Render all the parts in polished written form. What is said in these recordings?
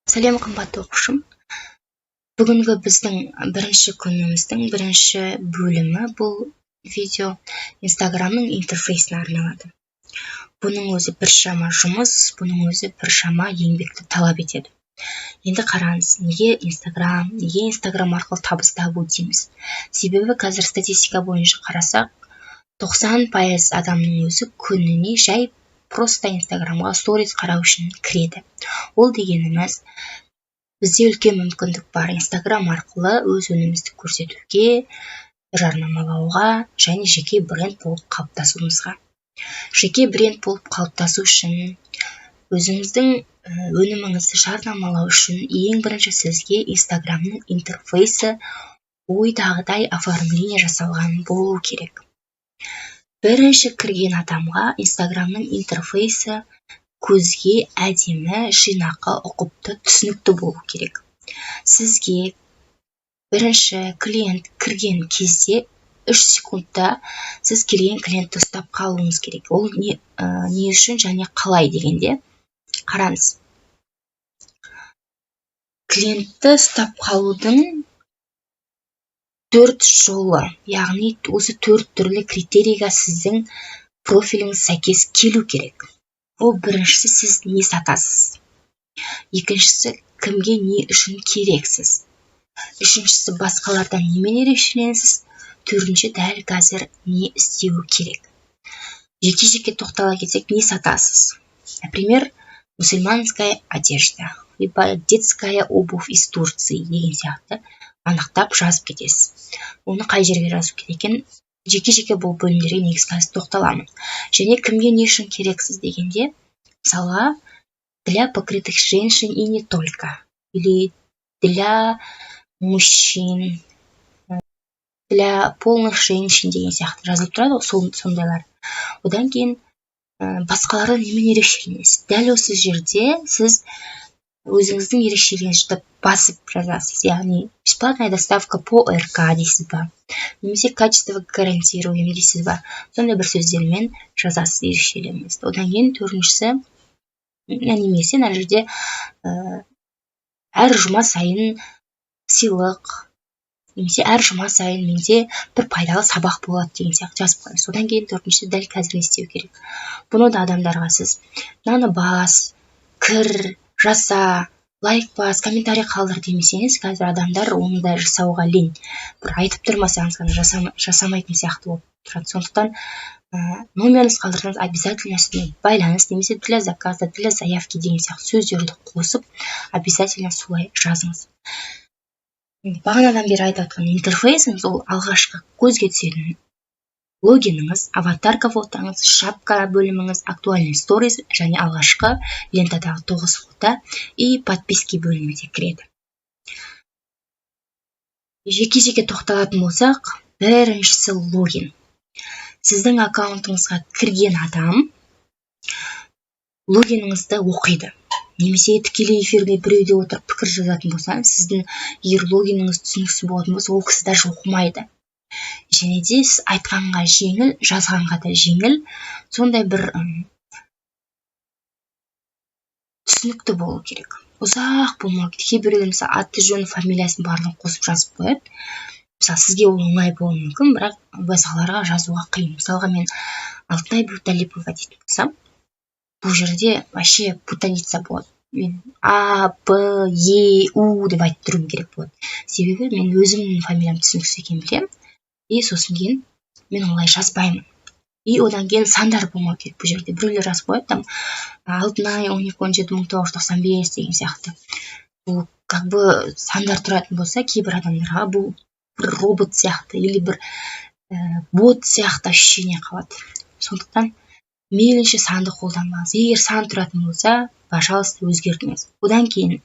Сәлем, қымбатты оқушым! Бүгінгі біздің бірінші күніміздің бірінші бөлімі, бұл видео Инстаграмның интерфейсіне арналады. Бұның өзі біршама жұмыс, бұның өзі біршама еңбекті талап етеді. Енді қараңыз, неге Инстаграм, неге Инстаграм арқылы табыс табу дейміз? Себебі қазір статистика бойынша қарасақ, 90% адамның өзі күніне жай просто Инстаграмға сторис қарау үшін кіреді. Ол дегеніміз, бізде үлкен мүмкіндік бар Инстаграм арқылы өз өнімімізді көрсетуге, жарнамалауға және жеке бренд болып қалыптасуымызға. Жеке бренд болып қалыптасу үшін, өзіңіздің өніміңізді жарнамалау үшін ең бірінші сізге Инстаграмның интерфейсі ойдағыдай оформление жасалған болу керек. Бірінші кірген адамға Инстаграмның интерфейсі көзге әдемі, жинақы, ұқыпты, түсінікті болу керек. Сізге бірінші клиент кірген кезде 3 секундта сіз келген клиентті ұстап қалуыңыз керек. Ол не үшін және қалай дегенде, қараңыз, клиентті ұстап қалудың төрт жолы, яғни осы төрт түрлі критерийға сіздің профиліңіз сәйкес келу керек. Ол біріншісі, сіз не сатасыз; екіншісі, кімге, не үшін керексіз; үшіншісі, басқалардан немен ерекшеленесіз; төртінші, дәл қазір не істеу керек. Жеке жеке тоқтала кетсек, не сатасыз? Например, мусульманская одежда либо детская обувь из Турции деген сияқты анықтап жазып кетесіз. Оны қай жерге жазу керек екенін, жеке жеке бұл бөлімдерге негізі қазір тоқталамын. Және кімге, не үшін керексіз дегенде, мысалға, для покрытых женщин и не только, или для мужчин, для полных женщин деген сияқты жазылып тұрады ғой, сол сондайлар. Одан кейін басқалардан немен ерекшеленесіз? Дәл осы жерде сіз өзіңіздің ерекшелігіңізді басып жазасыз, яғни бесплатная доставка по РК дейсіз ба немесе качество гарантируем дейсіз ба, сондай бір сөздермен жазасыз ерекшелігіңізді. Одан кейін төртіншісі, немесе мына жерде әр жұма сайын сыйлық немесе әр жұма сайын менде бір пайдалы сабақ болады деген сияқты жазып қоясыз. Одан кейін төртіншісі, дәл қазір не істеу керек? Бұны да адамдарға сіз мынаны бас, кір, жаса, лайк бас, комментарий қалдыр демесеңіз, қазір адамдар оны да жасауға лень, бір айтып тұрмасаңыз ғана жасамайтын сияқты болып тұрады. Сондықтан номеріңізді қалдырсаңыз, обязательно үстіне байланыс немесе для заказа, для заявки деген сияқты сөздерді қосып, обязательно солай жазыңыз. Бағанадан бері айтып жатқан интерфейсіңіз, ол алғашқы көзге түсетін логиніңіз, аватарка фотоңыз, шапка бөліміңіз, актуальный сторис және алғашқы лентадағы тоғыз фото и подписки бөлімі де кіреді. Жеке жеке тоқталатын болсақ, біріншісі, логин. Сіздің аккаунтыңызға кірген адам логиніңізді оқиды немесе тікелей эфирде біреуде отырып пікір жазатын болса, сіздің егер логиніңіз түсініксіз болатын болса, ол кісі даже оқымайды. Және де сіз айтқанға жеңіл, жазғанға да жеңіл, сондай бір түсінікті болу керек, ұзақ болмау керек. Кейбіреулер, мысалы, аты жөні, фамилиясын, барлығын қосып жазып қояды. Мысалы, сізге ол оңай болуы мүмкін, бірақ басқаларға жазуға қиын. Мысалға, мен Алтынай Буталипова дейтін болсам, бұл жерде вообще путаница болады. Мен А, Б, Е, У деп айтып тұруым керек болады, себебі мен өзімнің фамилиям түсініксіз екенін білемін. И сосын кейін мен олай жазбаймын. И одан кейін сандар болмау керек бұл жерде. Біреулер жазып қояды там Алтынай 12.17.1995 деген сияқты. Бұл как бы сандар тұратын болса, кейбір адамдарға бұл бір робот сияқты или бір бот сияқты ощущение қалады. Сондықтан мейлінше санды қолданбаңыз. Егер сан тұратын болса, пожалуйста, өзгертіңіз. Одан кейін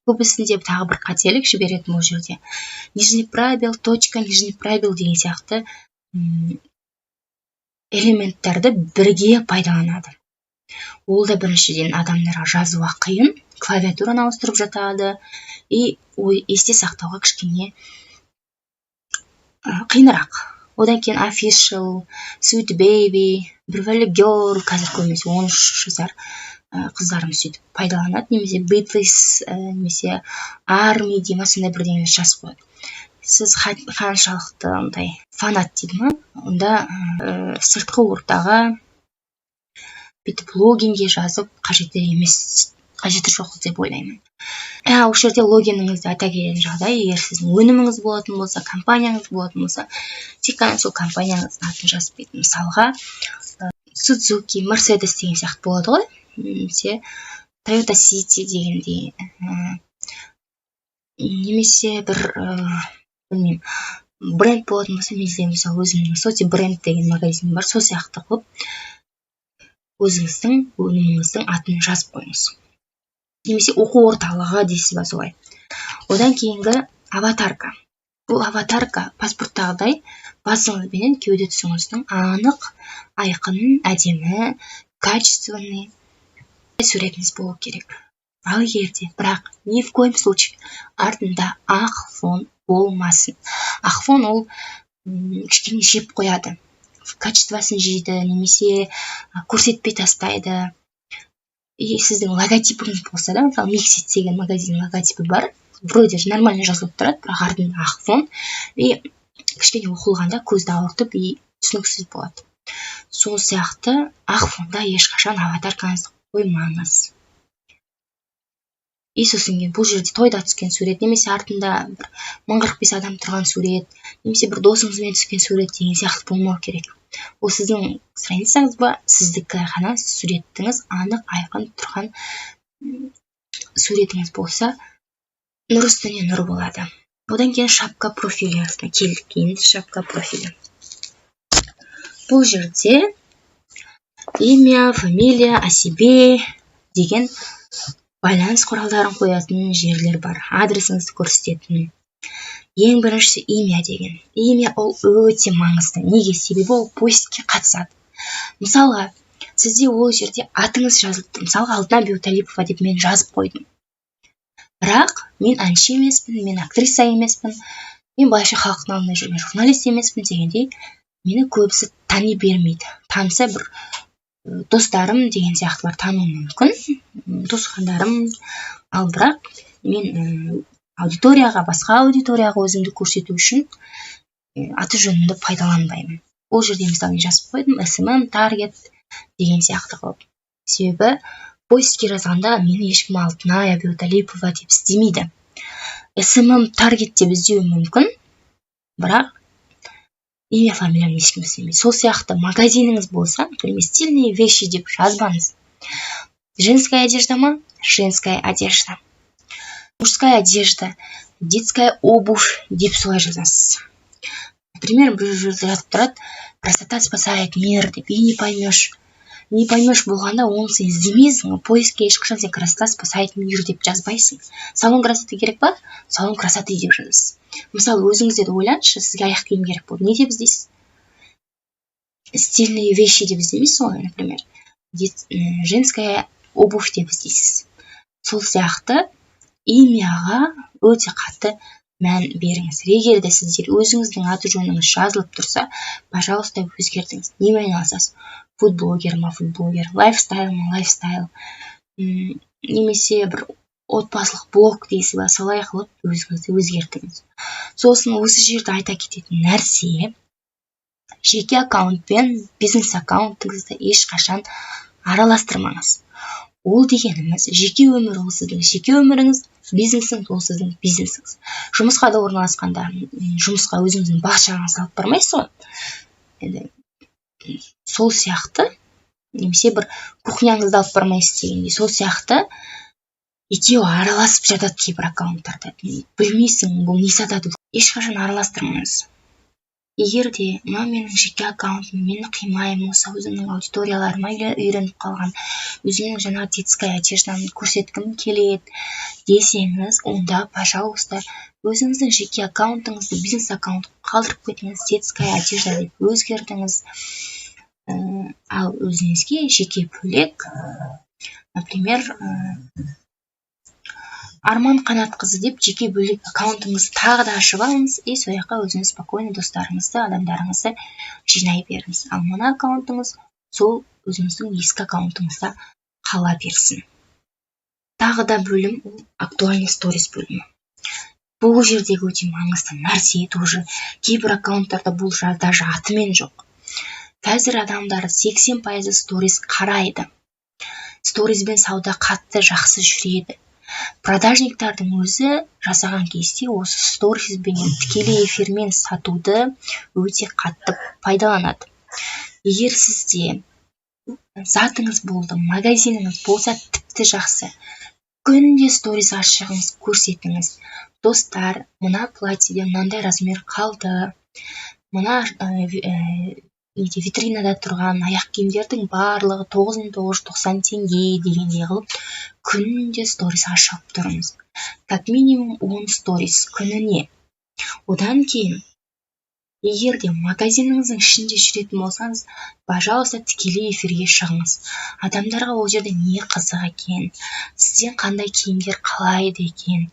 көбісінде тағы бір қателік жіберетін, бұл жерде нижний пробел, точка, нижний пробел деген сияқты элементтерді бірге пайдаланады. Ол да біріншіден адамдарға жазуға қиын, клавиатураны ауыстырып жатады и ой, есте сақтауға кішкене қиынырақ. Одан кейін official, sweet baby, бір бәле girl. Қазір көбінесе 13 жасар қыздарымыз сөйтіп пайдаланады, немесе BTS, немесе арми дей ма, сондай бірдеңе жазып қояды. Сіз қаншалықты андай фанат дейді ма, онда сыртқы ортаға бүйтіп логинге жазып қажеті емес, қажеті жоқ деп ойлаймын. Осы жерде логиніңізді айта кететін жағдай: егер сіздің өніміңіз болатын болса, компанияңыз болатын болса, тек қана сол компанияңыздың атын жазып кетін. Мысалға, Судзуки, Мерседес деген сияқты болады ғой, немесе Тойота Сити дегендей, немесе бір білмеймін, бренд болатын болса. Менде, мысалы, өзімнің Соти бренд деген магазин бар. Сол сияқты қылып өзіңіздің өніміңіздің атын жазып қойыңыз немесе оқу орталығы дейсіз ба, солай. Одан кейінгі аватарка. Бұл аватарка паспорттағыдай басыңыз бенен кеуде тұсыңыздың анық, айқын, әдемі, качественный суретіңіз болу керек. Ал егер де, бірақ ни в коем случае артында ақ фон болмасын. Ақ фон ол кішкене жеп қояды, качествосын жейді немесе көрсетпей тастайды. И сіздің логотипіңіз болса да, мысалы, Миксит деген магазин логотипі бар, вроде нормально жазылып тұрады, бірақ артында ақ фон, и кішкене оқылғанда көзді ауыртып и түсініксіз болады. Сол сияқты ақ фонда ешқашан аватаркаңызды қоймаңыз. И сосын кейін бұл жерде тойда түскен сурет немесе артында бір 1045 адам тұрған сурет немесе бір досыңызбен түскен сурет деген сияқты болмау керек. Ол сіздің страницаңыз ба, сіздікі ғана суретіңіз, анық, айқын тұрған суретіңіз болса, нұр үстіне нұр болады. Одан кейін шапка профиля келдік. Енді шапка профиля. Бұл жерде имя, фамилия, о себе деген, байланыс құралдарын қоятын жерлер бар, адресіңізді көрсететін. Ең біріншісі имя деген. Имя ол өте маңызды. Неге? Себебі ол поискке қатысады. Мысалға, сізде ол жерде атыңыз жазылып тұр. Мысалға, Алтынай Беуталипова деп мен жазып қойдым, бірақ мен әнші емеспін, мен актриса емеспін, мен былайша халықтың алдында жүрген журналист емеспін дегендей, мені көбісі тани бермейді. Таныса, бір достарым деген сияқтылар тануы мүмкін, туысқандарым. Ал бірақ мен аудиторияға, басқа аудиторияға өзімді көрсету үшін аты жөнімді пайдаланбаймын. Ол жерде, мысалы, мен жазып қойдым СММ таргет деген сияқты қылып, себебі поискке жазғанда мені ешкім Алтынай Әбеуталипова деп іздемейді. СММ таргет деп іздеуі мүмкін, бірақ имя, фамилияны ешкім іздемейді. Сол сияқты магазиніңіз болса, например, стильные вещи деп жазбаңыз. Женская одежда ма, женская одежда, мужская одежда, детская обувь деп солай жазасыз. Например, бір жерде жазып тұрады «Красота спасает мир» деп, и не поймешь, не поймешь болғанда, оны сен іздемейсің. Поискке ешқашан сен «Красота спасает мир» деп жазбайсың. Салон красоты керек па, салон красоты деп жазасыз. Мысалы, өзіңізде де ойлаңызшы, сізге аяқ киім керек болды, не деп іздейсіз? Стильные вещи деп іздемейсіз ғой, например, женская обувь деп іздейсіз. Сол сияқты имяға өте қатты мән беріңіз. Егер де сіздер өзіңіздің аты жөніңіз жазылып тұрса, пожалуйста, өзгертіңіз. Немен айналысасыз? Фудблогер ма, фудблогер, лайфстайл ма, лайфстайл, немесе бір отбасылық блог дейсіз ба, солай қылып өзіңізді өзгертіңіз. Сосын осы жерде айта кететін нәрсе: жеке аккаунт пен бизнес аккаунтыңызды ешқашан араластырмаңыз. Ол дегеніміз, жеке өмір ол сіздің жеке өміріңіз, бизнесіңіз ол сіздің бизнесіңіз. Жұмысқа да орналасқанда жұмысқа өзіңіздің бас жағыңызды алып бармайсыз ғой енді, сол сияқты. Немесе бір кухняңызды алып бармайсыз дегендей. Сол сияқты екеуі араласып жатады кейбір аккаунттарда, білмейсің, бұл не сатады. Ешқашан араластырмаңыз. Егер де мынау менің жеке аккаунтым, мені қимаймын, осы өзімнің аудиторияларыма үйреніп қалған, өзімнің жаңағы детская одеждамды көрсеткім келеді десеңіз, онда, пожалуйста, өзіңіздің жеке аккаунтыңызды бизнес аккаунт қалдырып кетіңіз, детская одежда деп өзгертіңіз. Ал өзіңізге жеке бөлек, например, Арман Қанатқызы деп жеке бөлек аккаунтыңызды тағы да ашып алыңыз и сол жаққа өзіңіз спокойно достарыңызды, адамдарыңызды жинай беріңіз. Ал мына аккаунтыңыз сол өзіңіздің ескі аккаунтыңызда қала берсін. Тағы да бөлім, ол актуальный сторис бөлімі. Бұл жердегі өте маңызды нәрсе тоже, кейбір аккаунттарда бұл даже атымен жоқ. Қазір адамдар 80%-ы сторис қарайды, сторизбен сауда қатты жақсы жүреді. Продажниктардың өзі жасаған кезде осы сторизбенен, тікелей эфирмен сатуды өте қатты пайдаланады. Егер сізде затыңыз болды, магазиніңіз болса, тіпті жақсы, күнде сторизға шығыңыз, көрсетіңіз: «Достар, мына платьеде мынандай размер қалды, мына неде, витринада тұрған аяқ киімдердің барлығы 9990 теңге» дегендей қылып күнде сторизға шығып тұрыңыз, как минимум 10 сторис күніне. Одан кейін, егер де магазиніңіздің ішінде жүретін болсаңыз, пожалуйста, тікелей эфирге шығыңыз. Адамдарға ол жерде не қызық екен, сізден қандай киімдер қалайды екен,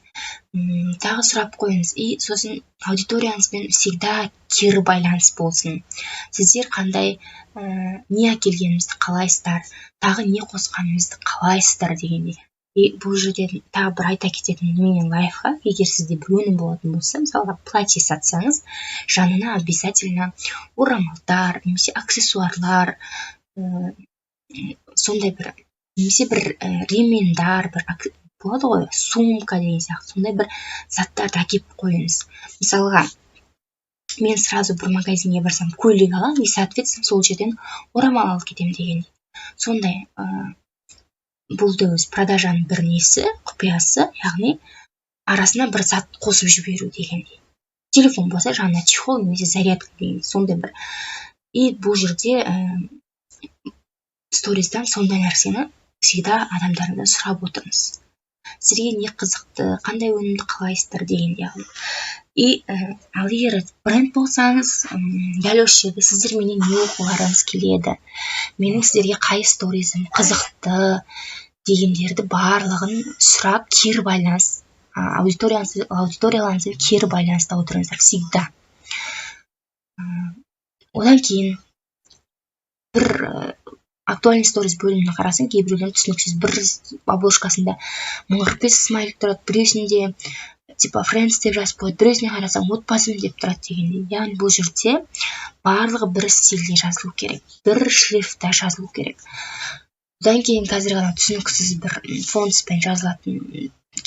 тағы сұрап қойыңыз. И сосын аудиторияңызбен всегда кері байланыс болсын: сіздер қандай не әкелгенімізді қалайсыздар, тағы не қосқанымызды қалайсыздар дегендей. И бұл жерде тағы бір айта кететін менің лайфхак: егер сізде бір өнім болатын болса, мысалға, платье сатсаңыз, жанына обязательно орамалдар немесе аксессуарлар, сондай бір немесе бір ремендар бір болады ғой, сумка деген сияқты, сондай бір заттарды әкеліп қойыңыз. Мысалға, мен сразу бір магазинге барсам, көйлек аламын и, соответственно, сол жерден орамал алып кетемін дегендей. Сондай бұл да өз продажаның бір несі, құпиясы, яғни арасына бір зат қосып жіберу дегендей. Телефон болса, жанына чехол немесе зарядка деген сондай бір. И бұл жерде стористан сондай нәрсені всегда адамдардан сұрап отырыңыз: сізге не қызықты, қандай өнімді қалайсыздар дегендей. И ал егер бренд болсаңыз, дәл осы жерде сіздер менен не оқығыларыңыз келеді, менің сіздерге қай сторизім қызықты дегендерді барлығын сұрап, кері байланыс, аудиторияларыңызбен кері байланыста отырыңыздар всегда. Одан кейін бір актуальный сторис бөліміне қарасаң, кейбіреулер түсініксіз: бір обложкасында 1045 смайлик тұрады, біреусінде типа friends деп жазып қояды, біреусіне қарасаң, отбасым деп тұрады дегендей. Яғни бұл жерде барлығы бір стильде жазылу керек, бір шрифтта жазылу керек. Одан кейін қазір ғана түсініксіз бір фонтпен жазылатын,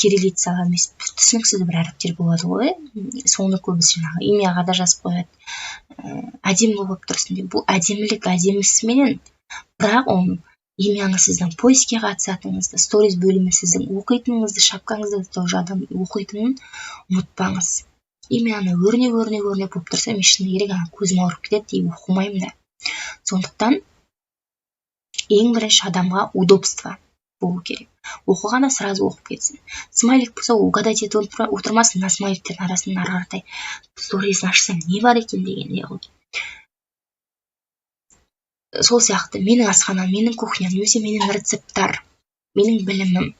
кириллица емес, түсініксіз бір әріптер болады ғой, соны көбісі жаңағы имяға да жазып қояды, әдемі болып тұрсын деп. Бұл әдемілік әдемісіменен, бірақ оның имяңыз сіздің поискке қатысатыныңызды, сторис бөлімі сіздің оқитыныңызды, шапкаңызды тоже адам оқитынын ұмытпаңыз. Имяны өрнек, өрнек, өрнек болып тұрса, мен, шыны керек, ана көзім ауырып кетеді и оқымаймын да. Сондықтан ең бірінші адамға удобство болу керек, оқығанда сразу оқып кетсін. Смайлик болса, угадать етіп отырмасын, мына смайликтердің арасынан ары қаратай сторисін ашсам, не бар екен дегендей қылып. Сол сияқты менің асханам, менің кухням немесе менің рецепттар, менің білімім,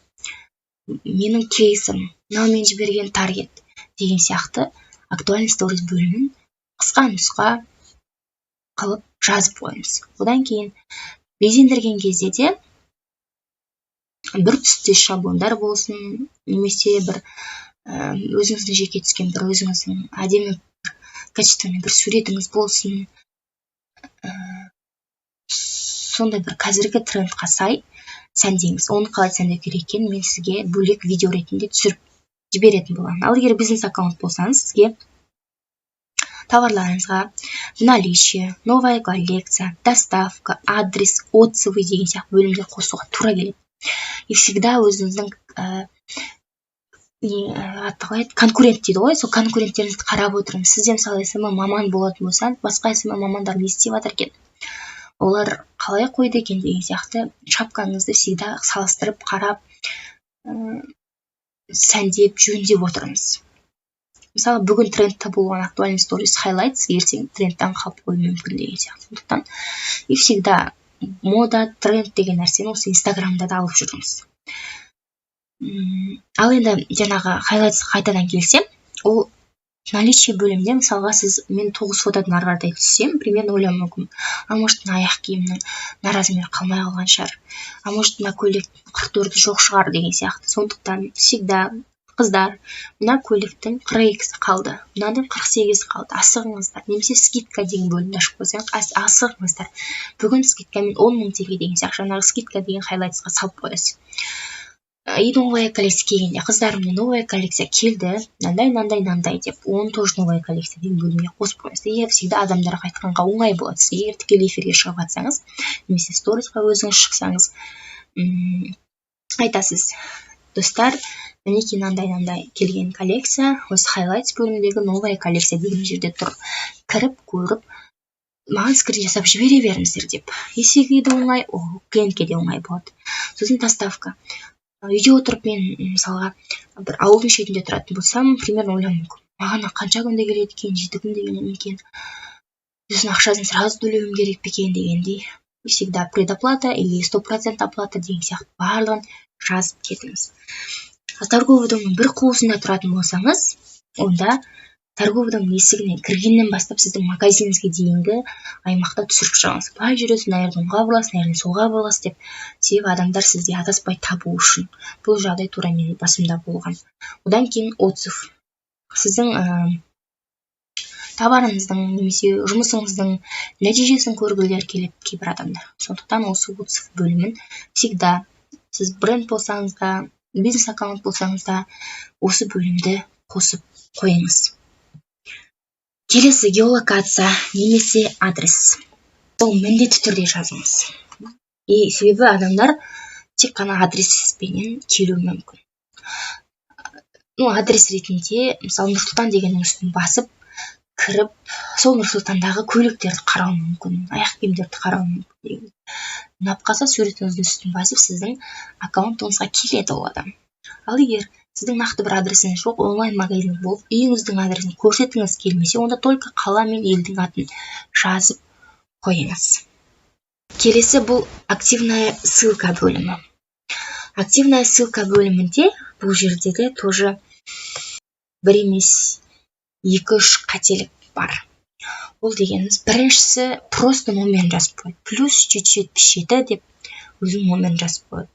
менің кейсім, мынау мен жіберген таргет деген сияқты актуальный сторис бөлімін қысқа нұсқа қылып жазып қойыңыз. Одан кейін безендірген кезде де бір түстес шаблондар болсын немесе бір өзіңіздің жеке түскен бір өзіңіздің әдемі, качественный бір суретіңіз болсын. Сондай бір қазіргі трендқа сай сәндеңіз. Оны қалай сәндеу керек екенін мен сізге бөлек видео ретінде түсіріп жіберетін боламын. Ал егер бизнес аккаунт болсаңыз, сізге товарларыңызға в наличии, новая коллекция, доставка, адрес, отзывы деген сияқты бөлімдер қосуға тура келеді. И всегда өзіңіздің не, аты қалай еді, конкурент дейді ғой, сол конкуренттеріңізді қарап отырыңыз. Сізде, мысалы, СММ маман болатын болсаңыз, басқа СММ мамандар не істеп жатыр екен, олар қалай қойды екен деген сияқты шапкаңызды всегда салыстырып қарап, сәндеп, жөндеп отырыңыз. Мысалы, бүгін трендте болған актуальный сторис highlights ертең трендтен қалып қоюы мүмкін деген сияқты. Сондықтан и всегда мода, тренд деген нәрсені осы Инстаграмда да алып жүріңіз. Ал енді жаңағы highlights қайтадан келсем, ол наличие бөлімінде, мысалға, сіз, мен тоғыз фотодан ары қаратай түссем, примерно ойлауым мүмкін: а может, мына аяқ киімнің мына размері қалмай қалған шығар, а может, мына көйлектің 44-і жоқ шығар деген сияқты. Сондықтан всегда, қыздар, мына көйлектің 42-сі қалды, мынаның 48-і қалды, асығыңыздар немесе скидка деген бөлімді ашып қойсаңыз, асығыңыздар, бүгін скидкамен 10 000 теңге деген сияқты, жаңағы скидка деген highlights қа салып қоясыз. И новая коллекция келгенде: қыздар, міне, новая коллекция келді, мынандай, мынандай, мынандай деп, оны тоже новая коллекция деген бөлімге қосып қоясыз. И всегда адамдарға айтқанға оңай болады. Сіз егер тікелей эфирге шығып жатсаңыз немесе сторисқа өзіңіз шықсаңыз, айтасыз: достар, мінекей, мынандай, мынандай келген коллекция, осы highlights бөліміндегі новая коллекция деген жерде тұр, кіріп көріп, маған скрин жасап жібере беріңіздер деп. И сізге де оңай, ол клиентке де оңай болады. Сосын доставка. Үйде отырып, мен, мысалға, бір ауылдың шетінде тұратын болсам, примерно ойлауым мүмкін: маған қанша күнде келеді екен, 7 күнде келе ме екен, сосын ақшасын сразу төлеуім керек пе екен дегендей. Всегда предоплата или 100% оплата деген сияқты барлығын жазып кетіңіз. Торговый домның бір қуысында тұратын болсаңыз, онда торговый домның есігіне кіргеннен бастап сіздің магазиніңізге дейінгі аймақта түсіріп шығыңыз. Былай жүресіз, мына жерден оңға бұрыласыз, мына жерден солға бұрыласыз деп. Себебі адамдар сізді адаспай табу үшін. Бұл жағдай тура менің басымда болған. Одан кейін отзыв. Сіздің товарыңыздың немесе жұмысыңыздың нәтижесін көргілері келеді кейбір адамдар. Сондықтан осы отзыв бөлімін всегда, сіз бренд болсаңыз да, бизнес аккаунт болсаңыз да, осы бөлімді қосып қойыңыз. Келесі геолокация немесе адрес. Ол міндетті түрде жазыңыз. И себебі адамдар тек қана адреспенен келуі мүмкін. Ну, адрес ретінде, мысалы, Нұр Сұлтан дегеннің үстін басып кіріп, сол Нұр Сұлтандағы көліктерді қарауы мүмкін, аяқ киімдерді қарауы мүмкін деген. Ұнап қалса, суретіңіздің үстін басып, сіздің аккаунтыңызға келеді ол адам. Ал егер сіздің нақты бір адресіңіз жоқ, онлайн магазин болып, үйіңіздің адресін көрсеткіңіз келмесе, онда только қала мен елдің атын жазып қойыңыз. Келесі бұл активная ссылка бөлімі. Активная ссылка бөлімінде, бұл жерде де тоже бір емес, екі үш қателік бар. Ол дегеніміз, біріншісі, просто номерін жазып қояды, +777 деп өзінің номерін жазып қояды.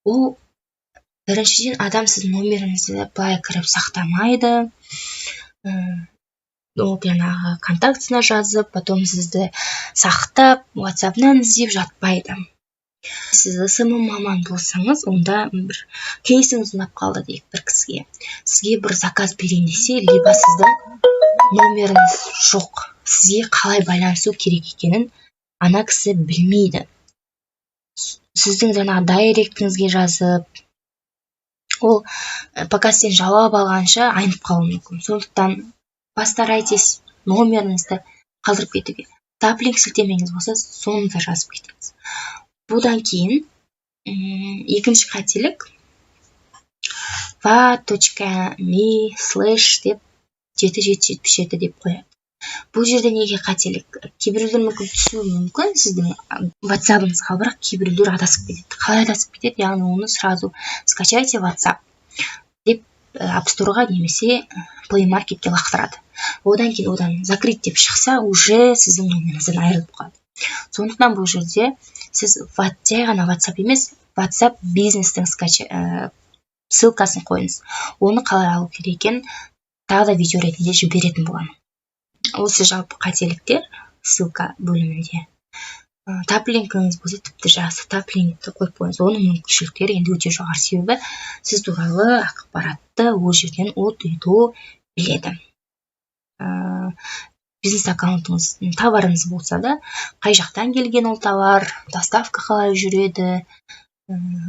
Ол, біріншіден, адам сіздің номеріңізді былай кіріп сақтамайды. Ол жаңағы контактісіне жазып, потом сізді сақтап, ватсабынан іздеп жатпайды. Сіз СММ маман болсаңыз, онда бір кейсіңіз ұнап қалды дейік бір кісіге, сізге бір заказ берейін десе, либо сіздің номеріңіз жоқ, сізге қалай байланысу керек екенін ана кісі білмейді. Сіздің жаңағы директіңізге жазып, ол пока сен жауап алғанша айнып қалуы мүмкін. Сондықтан постарайтесь номеріңізді қалдырып кетуге. Таплинк сілтемеңіз болса, соны да жазып кетіңіз. Бұдан кейін екінші қателік: va точка me слэш деп, 7777 деп қояды. Бұл жерде неге қателік? Кейбіреулер мүмкін түсуі мүмкін сіздің ватсабыңызға, бірақ кейбіреулер адасып кетеді. Қалай адасып кетеді? Яғни оны сразу скачайте WhatsApp деп App Store'ға немесе Play Marketке лақтырады. Одан кейін одан закрыть деп шықса, уже сіздің номеріңізден айырылып қалады. Сондықтан бұл жерде сіз жай ғана WhatsApp емес, WhatsApp бизнестің ссылкасын қойыңыз. Оны қалай алу керек екенін тағы да видео ретінде жіберетін боламын. Осы жалпы қателіктер ссылка бөлімінде. Таплинкіңіз болса, тіпті жақсы, таплинкті қойып қойыңыз. Оның мүмкіншіліктері енді өте жоғары, себебі сіз туралы ақпаратты ол жерден от и до біледі. Бизнес аккаунтыңыз, товарыңыз болса да, қай жақтан келген ол товар, доставка қалай жүреді,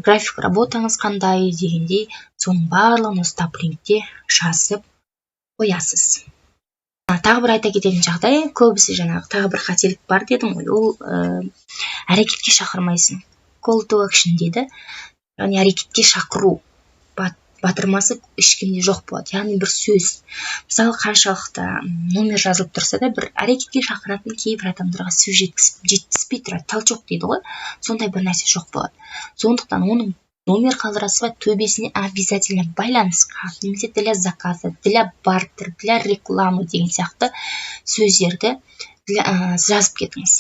график работаңыз қандай дегендей, соның барлығын осы таплинкте жазып қоясыз. Тағы бір айта кететін жағдай: көбісі жаңағы, тағы бір қателік бар дедім ғой, ол әрекетке шақырмайсың, call to action дейді, яғни әрекетке шақыру батырмасы ешкімде жоқ болады. Яғни бір сөз, мысалы, қаншалықты номер жазылып тұрса да, бір әрекетке шақыратын кейбір адамдарға сөз жетіспей тұрады, толчок дейді ғой, сондай бір нәрсе жоқ болады. Сондықтан оның Номер қалдырасыз ба, төбесіне обязательно «байланысқа» немесе «для заказа», «для бартер», «для рекламы» деген сияқты сөздерді жазып кетіңіз.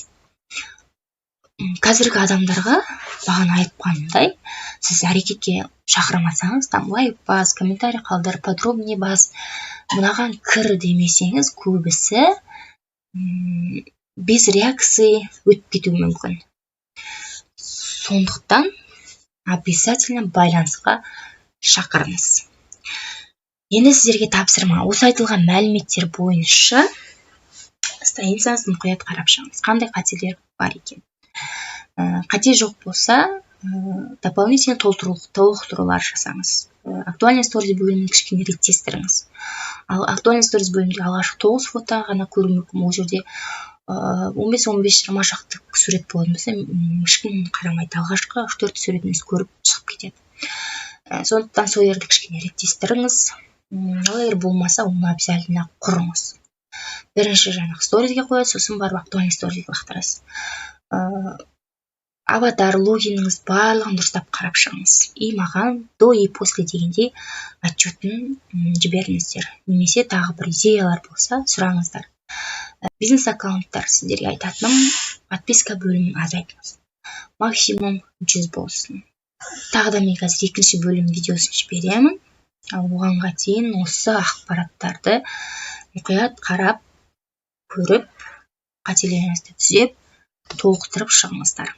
Қазіргі адамдарға, бағана айтқанымдай, сіз әрекетке шақырмасаңыз, там лайк бас, комментарий қалдыр, подробнее бас, мынаған кір демесеңіз, көбісі без реакции өтіп кетуі мүмкін. Сондықтан обязательно байланысқа шақырыңыз. Енді сіздерге тапсырма: осы айтылған мәліметтер бойынша страницаңызды мұқият қарап шығыңыз, қандай қателер бар екен. Қате жоқ болса, дополнительно толықтырулар жасаңыз. Актуальный сторис бөлімін кішкене реттестіріңіз. Ал актуальный сторис бөлімінде алғашқы тоғыз фото ғана көру мүмкін. Ол жерде 15, 15, 20 шақты сурет болатын болса, ешкім қарамайды, алғашқы үш төрт суретіңізді көріп шығып кетеді. Сондықтан сол жерді кішкене реттестіріңіз. Ал егер болмаса, оны обязательно құрыңыз. Бірінші жаңағы сторизге қоясыз, сосын барып актуальный сторизге лақтырасыз. Аватар, логиніңіз, барлығын дұрыстап қарап шығыңыз и маған до и после дегендей отчетін жіберіңіздер немесе тағы бір идеялар болса, сұраңыздар. Бизнес аккаунттар, сіздерге айтатыным: подписка бөлімін азайтыңыз, максимум 100 болсын. Тағы да мен қазір екінші бөлім видеосын жіберемін. Ал оғанға дейін осы ақпараттарды мұқият қарап көріп, қателеріңізді түзеп, толықтырып шығыңыздар.